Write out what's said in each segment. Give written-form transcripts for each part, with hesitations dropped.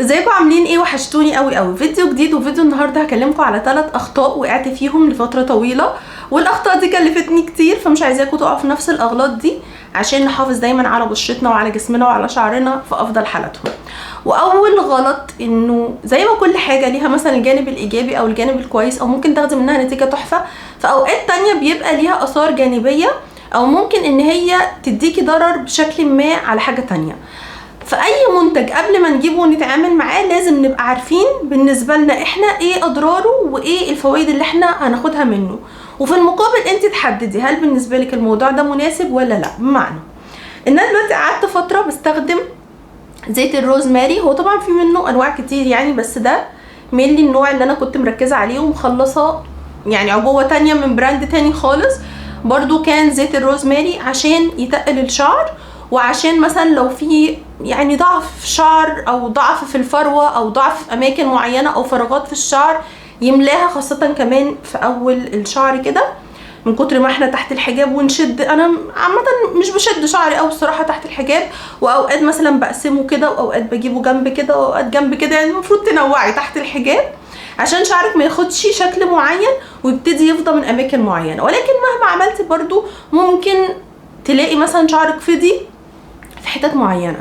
ازيكم عاملين ايه؟ وحشتوني قوي قوي. فيديو جديد، وفيديو النهارده هكلمكم على 3 اخطاء وقعت فيهم لفترة طويلة، والاخطاء دي كلفتني كتير، فمش عايزاكم تقعوا في نفس الاغلاط دي عشان نحافظ دايما على بشرتنا وعلى جسمنا وعلى شعرنا في افضل حالاتهم. واول غلط انه زي ما كل حاجة ليها مثلا الجانب الايجابي او الجانب الكويس او ممكن تاخدي منها نتيجة تحفة، في اوقات تانية بيبقى ليها اثار جانبيه او ممكن ان هي تديكي ضرر بشكل ما على حاجة تانية. فاي منتج قبل ما نجيبه ونتعامل معاه لازم نبقى عارفين بالنسبة لنا احنا ايه اضراره وايه الفوائد اللي احنا هناخدها منه، وفي المقابل انت تحددي هل بالنسبة لك الموضوع ده مناسب ولا لا. بمعنى ان انا دلوقتي قعدت فترة بستخدم زيت الروزماري، هو طبعا في منه انواع كتير يعني، بس ده mainly النوع اللي انا كنت مركزه عليه ومخلصه يعني عبوة تانية من brand تاني خالص، برضو كان زيت الروزماري عشان يتقل الشعر، وعشان مثلا لو في يعني ضعف شعر او ضعف في الفروه او ضعف في اماكن معينة او فراغات في الشعر يملاها، خاصة كمان في اول الشعر كده من كتر ما احنا تحت الحجاب ونشد. انا عامة مش بشد شعري قوي الصراحة تحت الحجاب، واوقات مثلا بقسمة كده واوقات بجيبه جنب كده واوقات جنب كده، يعني المفروض تنوعي تحت الحجاب عشان شعرك ما ياخدش شكل معين ويبتدي يفضى من اماكن معينة. ولكن مهما عملتي برضو ممكن تلاقي مثلا شعرك فضي في حتت معينة،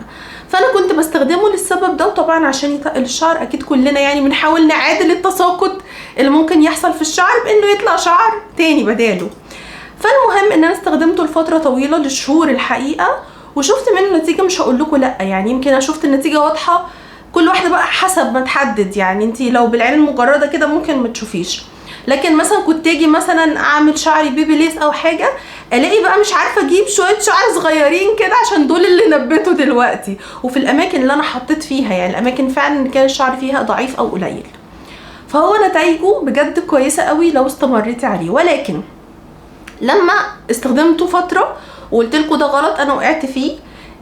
فانا كنت بستخدمه للسبب ده. وطبعا عشان يتقل الشعر اكيد كلنا يعني بنحاول نعادل التساقط اللي ممكن يحصل في الشعر بانه يطلع شعر تاني بداله. فالمهم ان انا استخدمته لفترة طويلة لشهور الحقيقة، وشفت منه نتيجة مش هقول لكم لا، يعني يمكن انا شفت النتيجة واضحة، كل واحدة بقى حسب ما تحدد، يعني انت لو بالعين المجردة كده ممكن ما تشوفيش، لكن مثلا كنت اجي مثلا اعمل شعري بيبي ليس او حاجة الاقي بقى مش عارفه اجيب شوية شعر صغيرين كده عشان دول اللي نبتوا دلوقتي، وفي الاماكن اللي انا حطيت فيها يعني الاماكن فعلا اللي كان الشعر فيها ضعيف او قليل. فهو نتائجه بجد كويسة قوي لو استمريتي عليه. ولكن لما استخدمته فترة وقلت لكم ده غلط انا وقعت فيه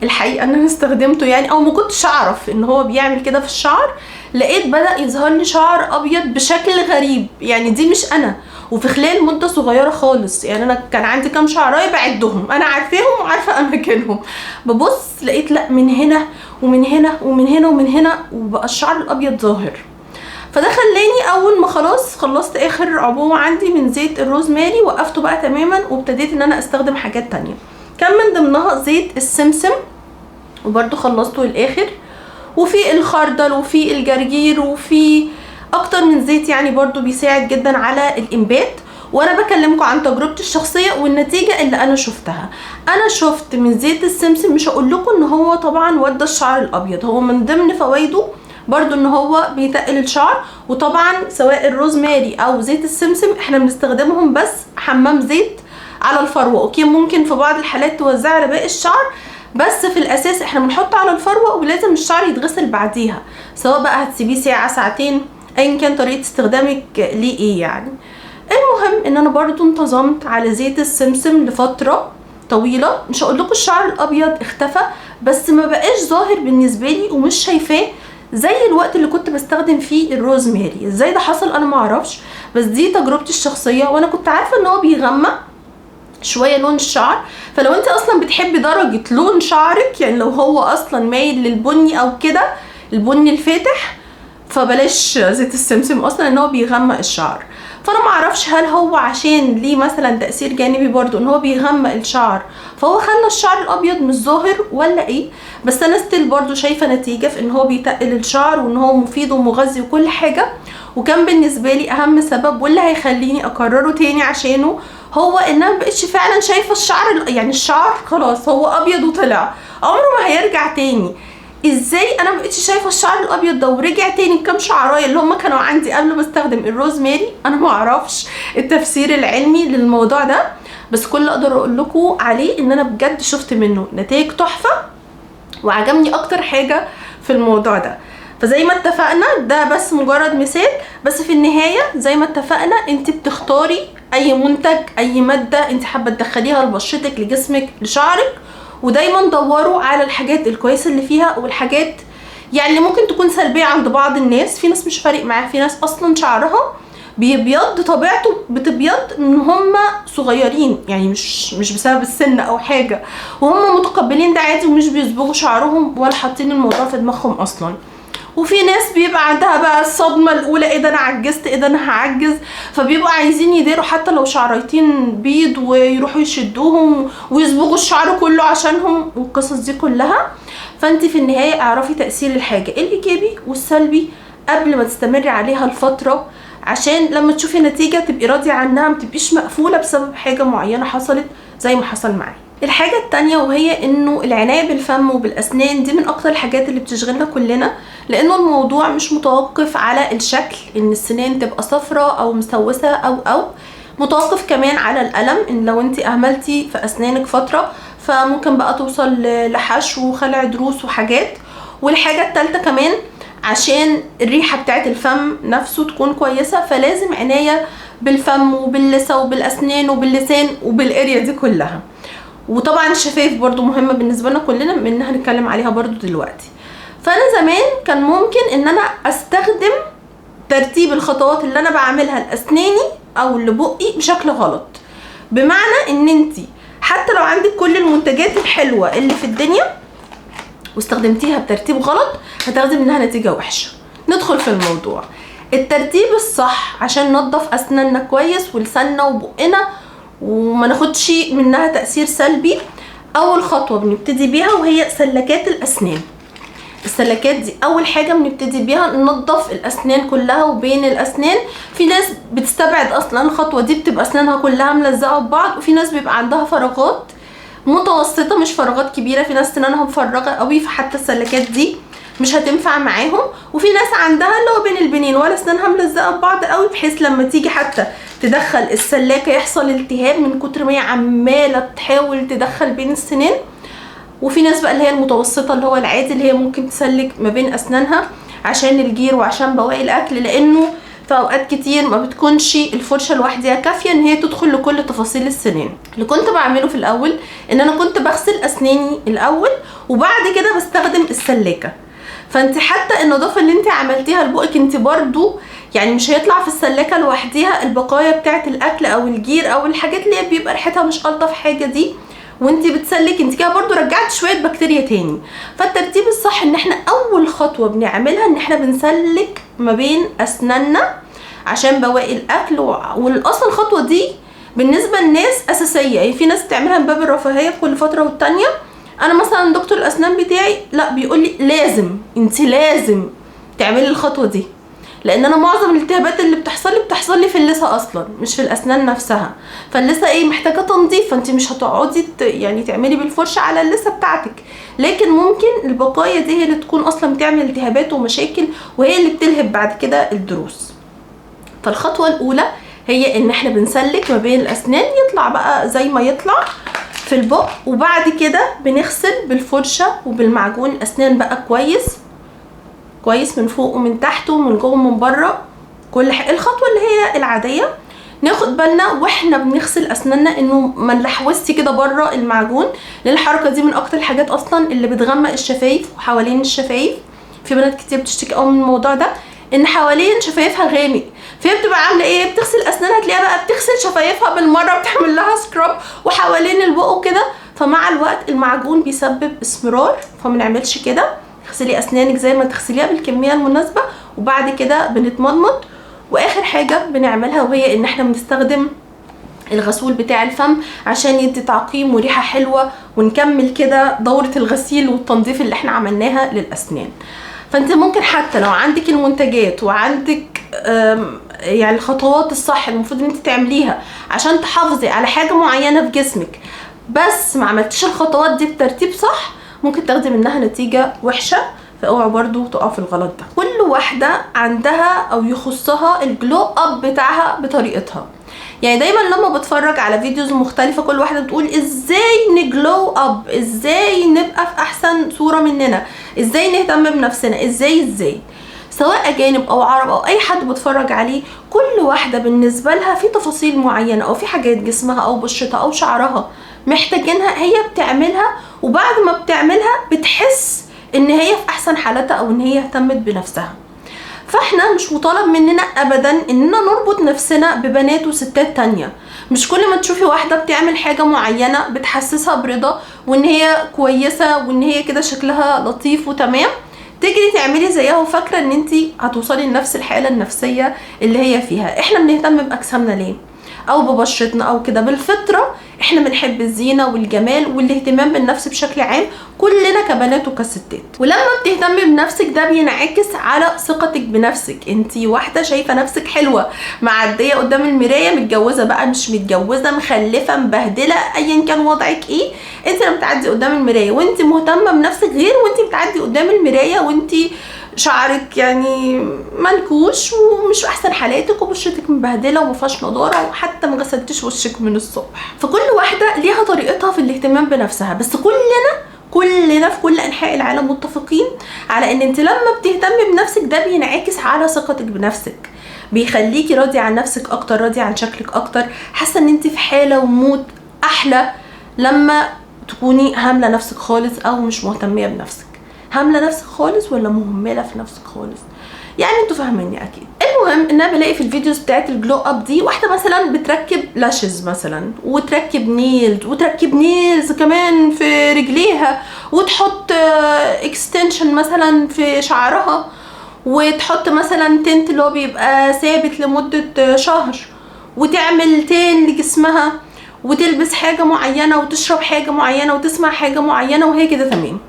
الحقيقة، ان انا استخدمته يعني او ما كنتش اعرف ان هو بيعمل كده في الشعر، لقيت بدا يظهر لي شعر ابيض بشكل غريب، يعني دي مش انا، وفي خلال مده صغيرة خالص. يعني انا كان عندي كام شعرايه بعدهم، انا عارفاهم وعارفه اماكنهم، ببص لقيت لا من هنا ومن هنا ومن هنا ومن هنا، وبقى الشعر الابيض ظاهر. فده خلاني اول ما خلاص خلصت اخر عبوة عندي من زيت الروزماري وقفته بقى تماما، وابتديت ان انا استخدم حاجات تانية، كان من ضمنها زيت السمسم وبرده خلصته للاخر، وفي الخردل وفي الجرجير وفي اكتر من زيت يعني برده بيساعد جدا على الانبات. وانا بكلمكم عن تجربتي الشخصية والنتيجة اللي انا شفتها. انا شفت من زيت السمسم، مش هقول لكم ان هو طبعا ودى الشعر الابيض، هو من ضمن فوائده برضو ان هو بيتقل الشعر، وطبعا سواء الروزماري او زيت السمسم احنا بنستخدمهم بس حمام زيت على الفروه، okay ممكن في بعض الحالات توزعي على باقي الشعر، بس في الاساس احنا بنحط على الفروه ولازم الشعر يتغسل بعديها، سواء بقى هتسيبيه ساعة ساعتين ايا كان طريقه استخدامك ليه ايه يعني. المهم ان انا برضو انتظمت على زيت السمسم لفترة طويلة، مش هقول لكم الشعر الابيض اختفى، بس ما بقاش ظاهر بالنسبة لي ومش شايفاه زي الوقت اللي كنت بستخدم فيه الروزماري. ازاي ده حصل انا ما اعرفش، بس دي تجربتي الشخصية، وانا كنت عارفه ان هو بيغمق شوية لون الشعر، فلو انت اصلا بتحبي درجه لون شعرك، يعني لو هو اصلا مايل للبني او كده البني الفاتح، فبلاش زيت السمسم اصلا ان هو بيغمق الشعر. فانا ما اعرفش هل هو عشان ليه مثلا تاثير جانبي برضو ان هو بيغمق الشعر فهو خلى الشعر الابيض مش ظاهر ولا ايه، بس انا still برضو شايفه نتيجة في ان هو بيتقل الشعر وان هو مفيد ومغذي وكل حاجة. وكان بالنسبة لي اهم سبب واللي هيخليني اكرره تاني عشانه هو ان انا مبقتش فعلا شايفه الشعر، يعني الشعر خلاص هو ابيض وطلع عمره ما هيرجع تاني. ازاي انا مبقتش شايفه الشعر الابيض ده ورجع تاني بكام شعرايه اللي هم كانوا عندي قبل ما استخدم الروزماري؟ انا ما اعرفش التفسير العلمي للموضوع ده، بس كل اللي اقدر اقول لكم عليه ان انا بجد شفت منه نتائج تحفة وعجبني اكتر حاجة في الموضوع ده. فزي ما اتفقنا ده بس مجرد مثال، بس في النهاية زي ما اتفقنا انت بتختاري اي منتج اي مادة انت حابة تدخليها لبشرتك لجسمك لشعرك، ودايما دوروا على الحاجات الكويسة اللي فيها والحاجات يعني اللي ممكن تكون سلبية عند بعض الناس. في ناس مش فارق معاها، في ناس اصلا شعرها بيبيض طبيعته بتبيض من هم صغيرين، يعني مش بسبب السن او حاجة، وهم متقبلين ده عادي ومش بيصبغوا شعرهم ولا حاطين الموضوع في دماغهم اصلا. وفي ناس بيبقى عندها بقى الصدمة الاولى، ايه ده انا عجزت، ايه ده انا هعجز، فبيبقوا عايزين يديروا حتى لو شعريتين بيض ويروحوا يشدوهم ويصبغوا الشعر كله عشانهم والقصص دي كلها. فانت في النهاية اعرفي تاثير الحاجة الايجابي والسلبي قبل ما تستمري عليها الفترة، عشان لما تشوفي نتيجة تبقي راضية عنها، ما تبقيش مقفولة بسبب حاجة معينة حصلت زي ما حصل معايا. الحاجة التانية وهي انه العناية بالفم وبالاسنان دي من اكتر الحاجات اللي بتشغلنا كلنا، لانه الموضوع مش متوقف على الشكل ان السنان تبقى صفراء او مسوسة او متوقف كمان على الالم، ان لو انت اهملتي في اسنانك فترة فممكن بقى توصل لحشو وخلع ضروس وحاجات. والحاجة التالتة كمان عشان الريحة بتاعت الفم نفسه تكون كويسة، فلازم عناية بالفم وباللثة وبالأسنان وباللسان وبالاريا دي كلها. وطبعا الشفايف برضو مهمة بالنسبة لنا كلنا، بما انها هنتكلم عليها برضو دلوقتي. فأنا زمان كان ممكن ان انا استخدم ترتيب الخطوات اللي انا بعملها لأسناني او لبقي بشكل غلط، بمعنى ان انتي حتى لو عندك كل المنتجات الحلوة اللي في الدنيا واستخدمتيها بترتيب غلط هتاخدي منها نتيجة وحشة. ندخل في الموضوع. الترتيب الصح عشان ننظف اسناننا كويس ولساننا وبقنا وما ناخدش منها تأثير سلبي، اول خطوة بنبتدي بيها وهي سلكات الاسنان. السلكات دي اول حاجة بنبتدي بيها ننظف الاسنان كلها وبين الاسنان. في ناس بتستبعد اصلا الخطوة دي، بتبقى اسنانها كلها ملزقة ببعض، وفي ناس بيبقى عندها فراغات متوسطة مش فراغات كبيرة، في ناس سنانها مفرغة قوي فحتى السلكات دي مش هتنفع معاهم، وفي ناس عندها اللي هو بين البنين ولا اسنانها ملزقة ببعض قوي، بحيث لما تيجي حتى تدخل السلاكة يحصل التهاب من كتر ما هي عمالة تحاول تدخل بين السنان. وفي ناس بقى اللي هي المتوسطة اللي هو العادي، اللي هي ممكن تسلك ما بين اسنانها عشان الجير وعشان بواقي الاكل، لانه في اوقات كتير ما بتكونش الفرشة لوحدها كافيه ان هي تدخل لكل تفاصيل السنان. اللي كنت بعمله في الاول ان انا كنت بغسل اسناني الاول وبعد كده بستخدم السلاكه. فانت حتى النظافة اللي انت عملتيها لبقك انت برضو يعني مش هيطلع في السلاكه لوحديها البقايا بتاعه الاكل او الجير او الحاجات اللي بيبقى ريحتها مش الطف حاجة دي، وانت بتسلك انت كده برضو رجعت شوية بكتيريا تاني. فالترتيب الصح ان احنا اول خطوة بنعملها ان احنا بنسلك ما بين اسناننا عشان بواقي الاكل، والاصل الخطوة دي بالنسبة للناس اساسية، يعني في ناس بتعملها من باب الرفاهية كل فترة والتانية. انا مثلا دكتور الاسنان بتاعي لا بيقول لي لازم انت لازم تعملي الخطوة دي، لان انا معظم الالتهابات اللي بتحصل لي في اللثة اصلا مش في الاسنان نفسها، فاللثه ايه محتاجه تنظيف، فانت مش هتقعدي يعني تعملي بالفرشه على اللثة بتاعتك، لكن ممكن البقايا دي هي اللي تكون اصلا بتعمل التهابات ومشاكل وهي اللي بتلهب بعد كده الضروس. فالخطوه الاولى هي ان احنا بنسلك ما بين الاسنان، يطلع بقى زي ما يطلع في البق، وبعد كده بنغسل بالفرشه وبالمعجون الاسنان بقى كويس كويس من فوق ومن تحت ومن جوه ومن بره، كل حاجة. الخطوة اللي هي العادية ناخد بالنا واحنا بنغسل اسناننا انه ما نلحوسش كده بره المعجون، لان الحركة دي من اكتر الحاجات اصلا اللي بتغمق الشفايف وحوالين الشفايف. في بنات كتير بتشتكي قوي من الموضوع ده، ان حوالين شفايفها غامق، فهي بتبقى عامله ايه، بتغسل اسنانها تلاقيها بقى بتغسل شفايفها بالمرة، بتعمل لها scrub وحوالين البق وكده، فمع الوقت المعجون بيسبب اسمرار، فما نعملش كده. اغسلي اسنانك زي ما تغسليها بالكمية المناسبة، وبعد كده بنتمضمض. واخر حاجة بنعملها وهي ان احنا بنستخدم الغسول بتاع الفم عشان يدي تعقيم وريحه حلوة، ونكمل كده دوره الغسيل والتنظيف اللي احنا عملناها للاسنان. فانت ممكن حتى لو عندك المنتجات وعندك يعني الخطوات الصح المفروض ان انت تعمليها عشان تحافظي على حاجة معينة في جسمك، بس ما عملتيش الخطوات دي بترتيب صح، ممكن تاخدي منها نتيجة وحشة. فاوعوا برضو تقعوا في الغلط ده. كل واحدة عندها او يخصها ال glow up بتاعها بطريقتها. يعني دايما لما بتفرج على videos مختلفة كل واحدة بتقول ازاي ن glow up، ازاي نبقى في احسن صوره مننا، ازاي نهتم بنفسنا، ازاي سواء اجانب او عرب او اي حد بتفرج عليه، كل واحدة بالنسبة لها في تفاصيل معينة او في حاجات جسمها او بشرتها او شعرها محتاجينها هي بتعملها، وبعد ما بتعملها بتحس ان هي في احسن حالتها او ان هي اهتمت بنفسها. فاحنا مش مطالب مننا ابدا اننا نربط نفسنا ببنات وستات تانية. مش كل ما تشوفي واحدة بتعمل حاجة معينة بتحسسها برضا وان هي كويسة وان هي كده شكلها لطيف وتمام تجري تعملي زيها وفاكره ان انت هتوصلي لنفس الحالة النفسية اللي هي فيها. احنا بنهتم باجسامنا ليه؟ او ببشرتنا او كده؟ بالفطرة احنا بنحب الزينة والجمال والاهتمام بالنفس بشكل عام، كلنا كبنات وكستات. ولما بتهتمي بنفسك ده بينعكس على ثقتك بنفسك. انتي واحدة شايفه نفسك حلوة، معدية قدام المراية، متجوزة بقى مش متجوزة، مخلفه، مبهدله، ايا كان وضعك ايه، انت لما بتعدي قدام المراية وانت مهتمة بنفسك غير وانت بتعدي قدام المراية وانت شعرك يعني منكوش ومش احسن حالاتك وبشرتك مبهدله ومفيهاش نضاره وحتى ما غسلتيش وشك من الصبح. فكل واحدة ليها طريقتها في الاهتمام بنفسها، بس كلنا في كل انحاء العالم متفقين على ان انت لما بتهتمي بنفسك ده بينعكس على ثقتك بنفسك، بيخليكي راضية عن نفسك اكتر، راضية عن شكلك اكتر، حاسه ان انت في حاله و mood احلى لما تكوني هامله نفسك خالص او مش مهتميه بنفسك. هامله نفسك خالص ولا مهملة في نفسك خالص؟ يعني انتوا فاهميني اكيد. المهم ان انا بلاقي في ال videos بتاعت ال glow up دي واحدة مثلا بتركب lashes مثلا، وتركب nails، وتركب nails كمان في رجليها، وتحط extension مثلا في شعرها، وتحط مثلا tint اللي هو بيبقى ثابت لمدة شهر، وتعمل tan لجسمها، وتلبس حاجة معينة، وتشرب حاجة معينة، وتسمع حاجة معينة، وهي كده تمام.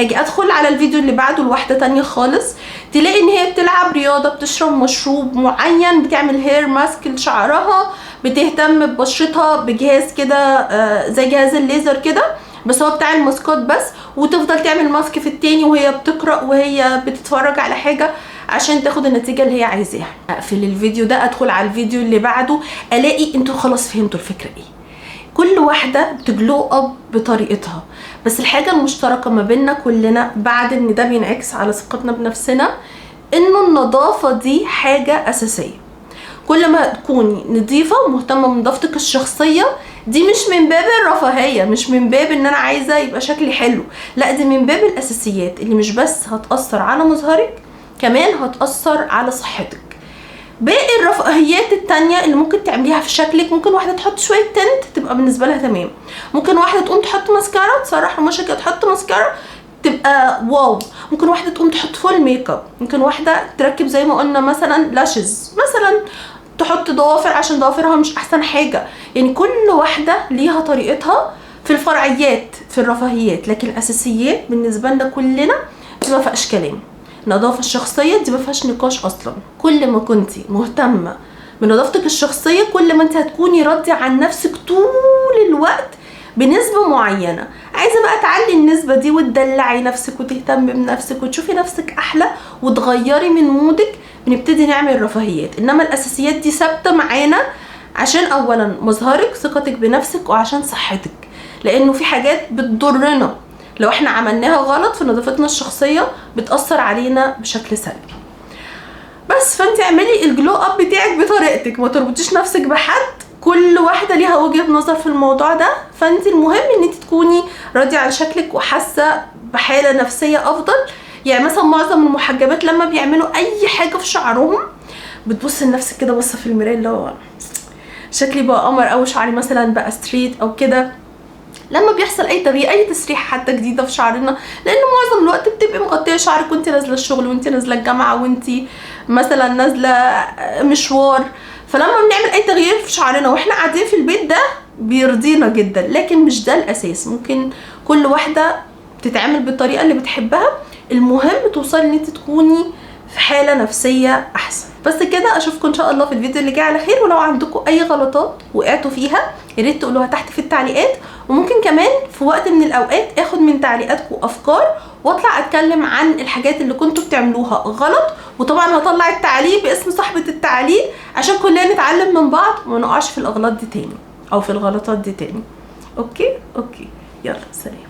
اجي ادخل على الفيديو اللي بعده لواحدة تانية خالص، تلاقي ان هي بتلعب رياضة، بتشرب مشروب معين، بتعمل hair mask لشعرها، بتهتم ببشرتها بجهاز كده زي جهاز الليزر كده بس هو بتاع الماسكات بس، وتفضل تعمل ماسك في التاني وهي بتقرا وهي بتتفرج على حاجة عشان تاخد النتيجة اللي هي عايزاها. اقفل الفيديو ده، ادخل على الفيديو اللي بعده، الاقي انتوا خلاص فهمتوا الفكرة ايه. كل واحدة بت glow up بطريقتها، بس الحاجة المشتركة ما بيننا كلنا بعد ان ده بينعكس على ثقتنا بنفسنا انه النظافة دي حاجة اساسية. كل ما تكوني نظيفة ومهتمه بنظافتك الشخصية، دي مش من باب الرفاهية، مش من باب ان انا عايزه يبقى شكلي حلو، لا دي من باب الاساسيات اللي مش بس هتاثر على مظهرك، كمان هتاثر على صحتك. باقي الرفاهيات التانية اللي ممكن تعمليها في شكلك، ممكن واحدة تحط شوية tint تبقى بالنسبة لها تمام، ممكن واحدة تقوم تحط ماسكارا، تسرح رموشها كده تحط ماسكارا تبقى wow، ممكن واحدة تقوم تحط full makeup، ممكن واحدة تركب زي ما قلنا مثلا lashes، مثلا تحط ضوافر عشان ضوافرها مش احسن حاجة. يعني كل واحدة ليها طريقتها في الفرعيات في الرفاهيات، لكن الاساسيات بالنسبة لنا كلنا دي ما فيهاش كلام. النظافة الشخصية دي ما فيهاش نقاش اصلا. كل ما كنتي مهتمة بنظافتك الشخصية كل ما انت هتكوني راضية عن نفسك طول الوقت بنسبة معينة. عايزه بقى تعلي النسبة دي وتدلعي نفسك وتهتمي بنفسك وتشوفي نفسك احلى وتغيري من mood ك، بنبتدي نعمل رفاهيات. انما الاساسيات دي ثابتة معانا عشان اولا مظهرك، ثقتك بنفسك، وعشان صحتك، لانه في حاجات بتضرنا لو احنا عملناها غلط في نظافتنا الشخصية بتاثر علينا بشكل سلبي. بس فانت اعملي ال glow up بتاعك بطريقتك، ما تربطيش نفسك بحد، كل واحدة ليها وجهه نظر في الموضوع ده. فانت المهم ان انت تكوني راضية عن شكلك وحاسه بحاله نفسية افضل. يعني مثلا معظم المحجبات لما بيعملوا اي حاجة في شعرهم بتبص لنفسك كده بصة في المراية اللي هو شكلي بقى قمر، او شعري مثلا بقى straight او كده. لما بيحصل اي تغيير، اي تسريحه حتى جديدة في شعرنا، لان معظم الوقت بتبقي مغطيه شعرك وانت نازله الشغل وانت نازله الجامعة وانت مثلا نازله مشوار، فلما بنعمل اي تغيير في شعرنا واحنا قاعدين في البيت ده بيرضينا جدا. لكن مش ده الاساس، ممكن كل واحدة تتعامل بالطريقة اللي بتحبها، المهم توصلي ان انت تكوني في حاله نفسية احسن. بس كده، اشوفكم ان شاء الله في الفيديو اللي جاي على خير. ولو عندكم اي غلطات وقعتوا فيها يا ريت تقولوها تحت في التعليقات، وممكن كمان في وقت من الاوقات اخد من تعليقاتكم افكار واطلع اتكلم عن الحاجات اللي كنتوا بتعملوها غلط، وطبعا هطلع التعليق باسم صاحبة التعليق عشان كلنا نتعلم من بعض وما نقعش في الاغلاط دي تاني او في الغلطات دي تاني. okay okay، يلا سلام.